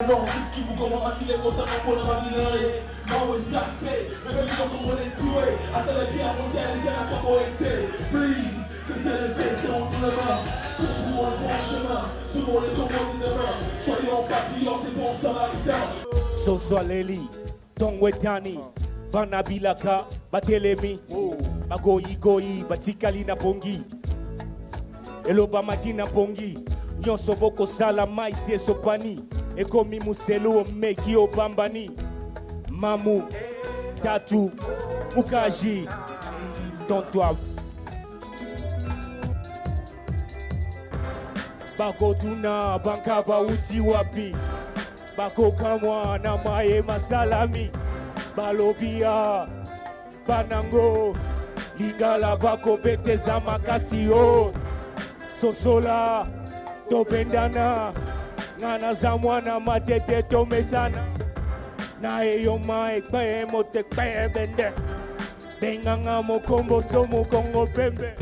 Nord, Sud, Kivu, Goma, Makila, ekotanga mpona baminere. Mawa eza te, rebellion congolais tue, ata la guerre mondiale ezalaka boye te. Please, c'est élevé, serrons-nous la main pour trouver le bon chemin. Sauvons les Congos de demain, soyons patriotes et bons samaritains. Soso aleli ntongo etani, bana bilaka batelemi, bagoyigoyi batikali na pongi, elobamaki na pongi nyonso bokosala maisi esopani, ekomi muselu omeki obambani mamu tatu mukaji tontwa bakotuna banka bauti wapi, bakokamwa na maye masalami, balobia banango lingala bakobeteza makasi o sosola tobendana, nga naza mwana matete tomesana na eyoma ekpe mote kpe bende benganga mokombo so mokongo pembe.